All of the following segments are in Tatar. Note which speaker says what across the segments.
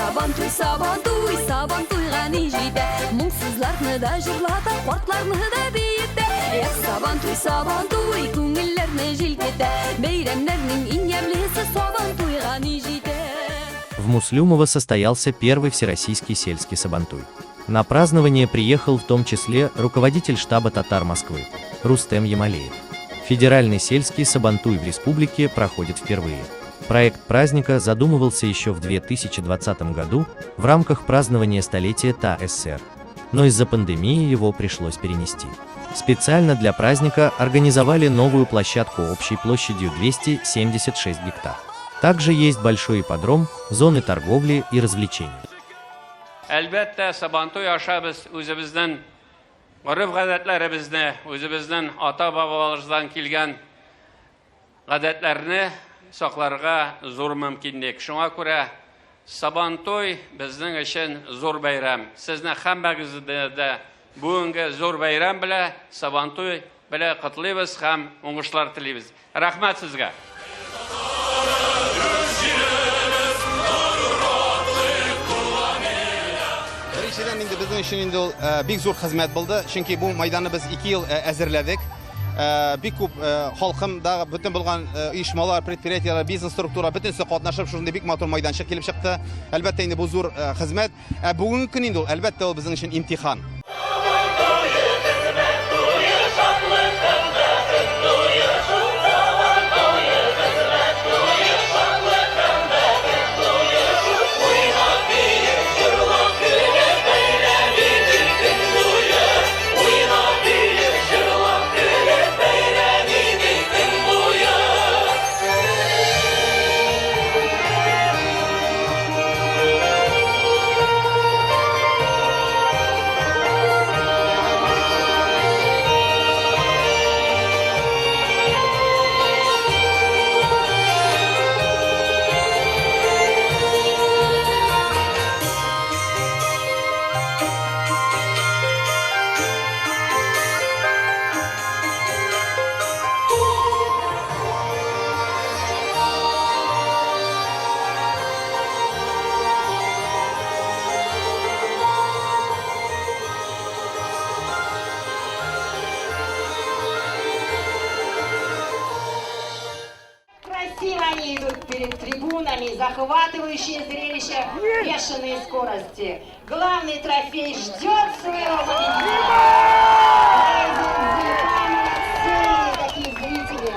Speaker 1: Сабантуй, Сабантуй, Сабантуйга ни җитә? Моңсызларны да җырлата, картларны да биетә. Эх, Сабантуй, Сабантуй, күңелләрне җилкетә. Бәйрәмнәрнең иң ямьлесе Сабантуйга ни җитә?
Speaker 2: В Муслюмово состоялся первый всероссийский сельский Сабантуй. На празднование приехал в том числе руководитель штаба татар Москвы Рустем Ямалеев. Федеральный сельский Сабантуй в республике проходит впервые. Проект праздника задумывался еще в 2020 году в рамках празднования столетия ТАССР, но из-за пандемии его пришлось перенести. Специально для праздника организовали новую площадку общей площадью 276 гектар. Также есть большой ипподром, зоны торговли и развлечений.
Speaker 3: Әлбәттә, Сабантуй аша без үзебезнең гореф-гадәтләребезне, үзебезнең ата-бабаларыбыздан килгән гадәтләрне сакларга зур мөмкинлек. Шуңа күрә Сабантуй безнең өчен зур бәйрәм. Сезне һәммәгезне дә бүгенге зур бәйрәм белән, Сабантуй белән котлыйбыз һәм уңышлар телибез. Рәхмәт сезгә!
Speaker 4: Беренчедән, инде безнең өчен инде ул бик зур хезмәт булды, чөнки бу майданны без 2 ел әзерләдек. Бик күп халкым да, бөтен булган оешмалар, предприятиеләр, бизнес структура бөтенесе катнашып, шушындый бик матур майданчык килеп чыкты. Әлбәттә, инде бу зур хезмәт. Ә бүгенге көн инде ул, әлбәттә, ул безнең өчен имтихан.
Speaker 5: Красиво они идут перед трибунами, захватывающее зрелище бешеной скорости. Главный трофей ждет своего победителя. Молодцы, какие зрители.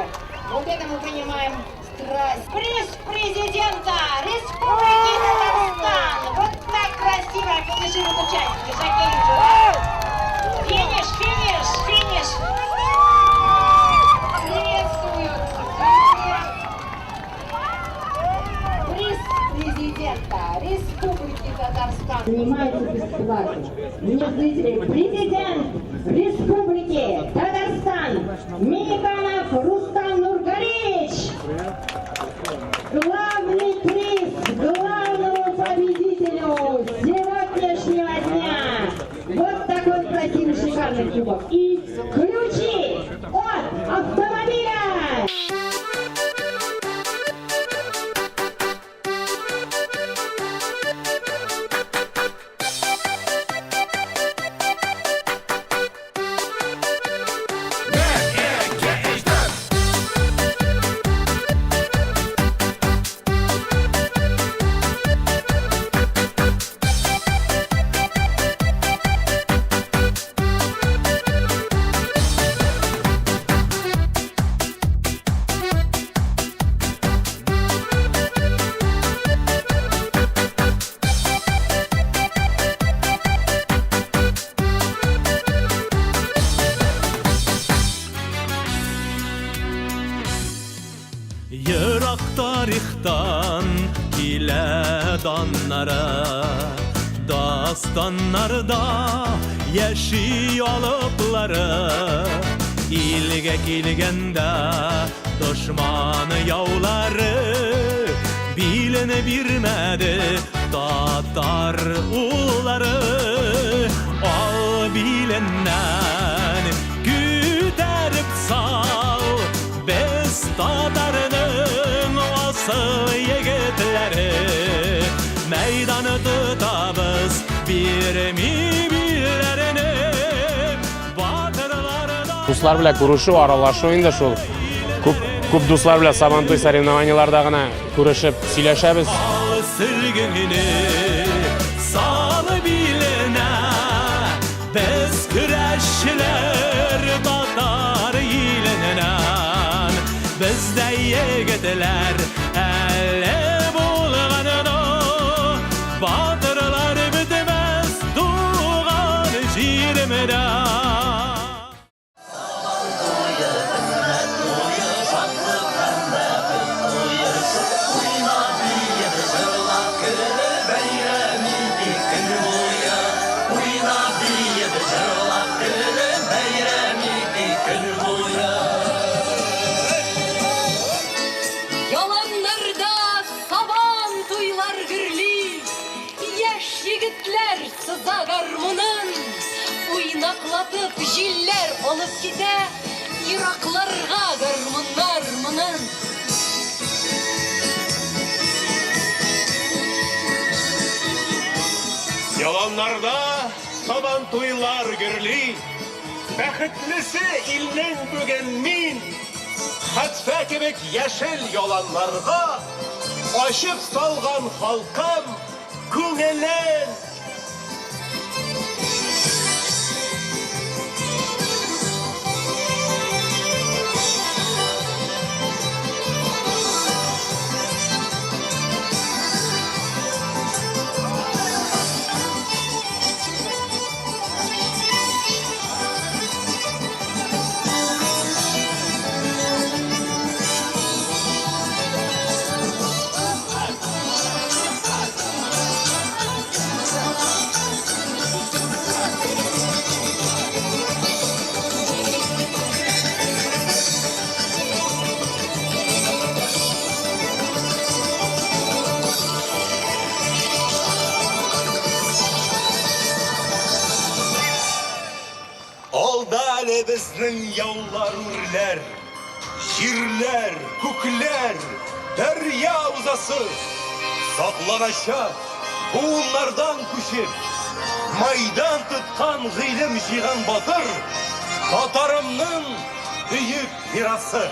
Speaker 5: Вот это мы понимаем страсть. Приз президента Республики Татарстан. Вот так красиво финишируют участники. Жакей уже. Финиш, финиш, финиш. Приветствуют приз президента Республики Татарстан. Занимается бесплатно. Мне зрители, президент Республики Татарстан Минниханов Рустам Нургалиевич. Главный приз главному победителю сегодняшнего дня. Вот такой красивый шикарный кубок. И ключи от автомобиля.
Speaker 6: Ерак тарихтан килә даннары, Дастаннарда яши алыплары. Илгә килгәндә дошман яулары, Билен бирмәде татар уллары. Ал биленнән күтәреп сал, без татарның асыл егетләре. Мәйдан
Speaker 7: Дуслар белән күрешү, аралашу инде шул. Күп күп дуслар белән Сабантуй соревнованиеларда гына күрешеп сөйләшәбез.
Speaker 6: Ал сөлгеңне сал биленә, без көрәшчеләр татар иленнән. Бездә егетләр әле булганда, батырлар бетмәс туган җиремдә.
Speaker 1: Яланнарда сабан туйлар гөрли, Яшь егетләр сыза гармунын, Уйнаклатып җилләр алып китә Еракларга гармуннар моңын.
Speaker 8: Яланнарда сабан туйлар гөрли, Бәхетлесе илнең бүген мин. Хәтфә кебек яшел яланнарга Ачып салган халкым күңелен. Алда әле безнең яулар үрләр, җирләр, күкләр, дәрья узасы. Сакланачак буыннардан күчеп, майдан тоткан гыйлем җыйган батыр татарымның бөек мирасы.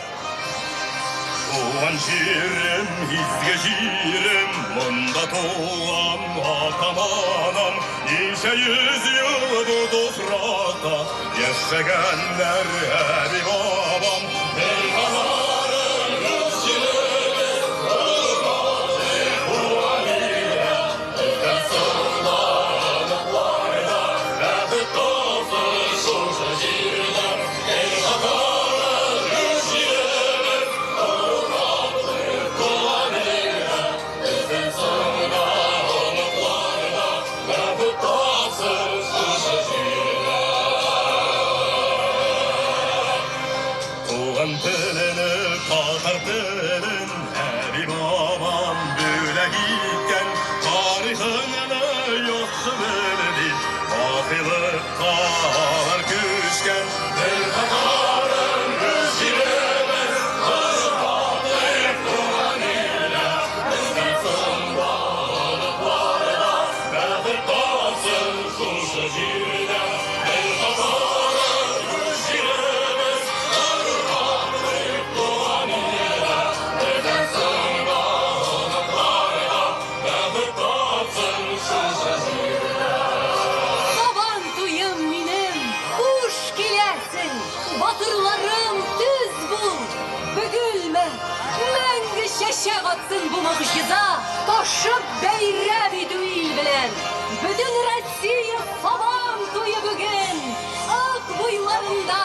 Speaker 9: Туган җирем, изге җирем, монда туган атам-анам, ничә йөз ел бу туфракта яшәгәннәр әби-бабам. Бер татарым, үз җиребез, туган илдә, бездән соң да оныклар да бәхет тапсын шушы җирдә. Эй, татарым, үз җиребез, туган илдә, бездән соң да оныклар да бәхет тапсын шушы җирдә. Туган телене, татар телен әби-бабам бүләк иткән, тарихыңны яхшы белеп, бакыйлыкка алар күчкән. Бер татарым, үз җиребез, туган илдә, бездән соң да оныклар да бәхет тапсын шушы җирдә. Бер татарым, үз җиребез, туган илдә, бездән соң да оныклар да бәхет тапсын шушы җирдә.
Speaker 1: Сабан туем минем, хуш киләсең, батырларым төз бул, бөгелмә, мәңге чәчәк атсын бу могҗиза, ташып бәйрәм итү ил белән. Бөтен Россия Сабан туе бүген, ак буйларында.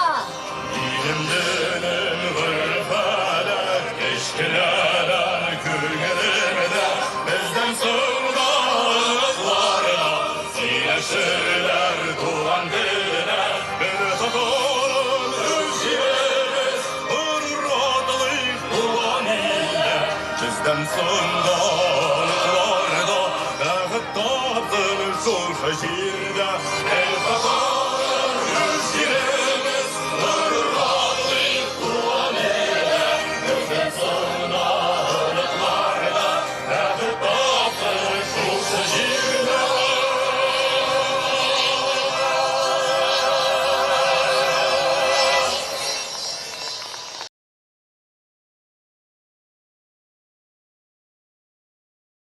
Speaker 9: Илем, денем, гореф-гадәт, кечкенәдән күңелемдә, бездән соң да оныклар да сөйләшерләр туган телдә. Бер татарым, үз җиребез, горур атлыйк туган илдә, бездән соң да оныклар да бәхет тапсын шушы җирдә. Эй, татарым!